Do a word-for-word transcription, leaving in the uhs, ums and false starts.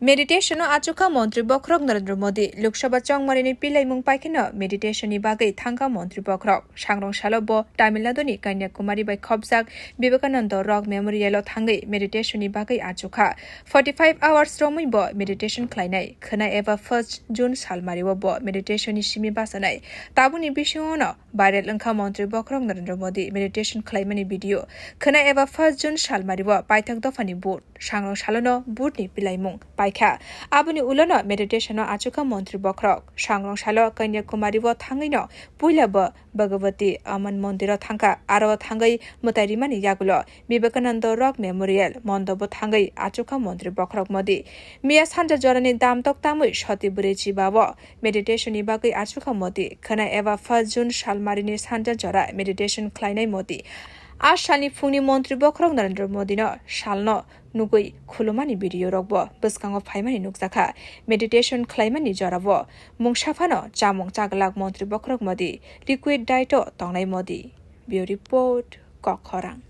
Meditation-o achukha Montri Bokhorok Narendra Modi. Lok Sabha chongmarini pilaimung paikheno meditation-ni bagwi thangkha Montri Bokhorok. Sangrong salo bo Tamil Nadu-ni Kanyakumari bai khopjak Vivekananda Rock Memorial-o thangwi meditation-ni bagwi achukha. Forty-five hours romwi bo meditation khlainai. Khwna eba first June salmario bo meditation-ni simi bachanai. Tabukni bisingo no viral wngkha Montri Bokhorok Narendra Modi meditation khlaimani video. Khwna eba first June salmario paithak dophani vote. Sangrong salono vote-ni pilaimung paikha. Aboni ulono meditation-o achukha Montri Bokhorok. Sangrong salo Kanyakumari-o thangwino puila bo Bhagavati Aman Mondir-o thangkha, aro thangwi mwtai rimani yagulo Vivekananda Rock Memorial Mondobo thangwi achukha Montri Bokhorok Modi. Miya sanja jorani damtok tamwi soti bwrwi chiba-o meditation-ni bagwi achukha Modi. Khwna eba first June salmarini sanja jora meditation khlainai Modi. A salni phungni Montri Bokhorok Narendra Modi-no salno nugwi khulumani video rokbo bwskango phaimani nukjakha. Meditation khlaimani jorao mungsa phano chamung chaglak Montri Bokhorok Modi, liquid diet-o tongnai Modi. Bureau Report, Kokkhorang.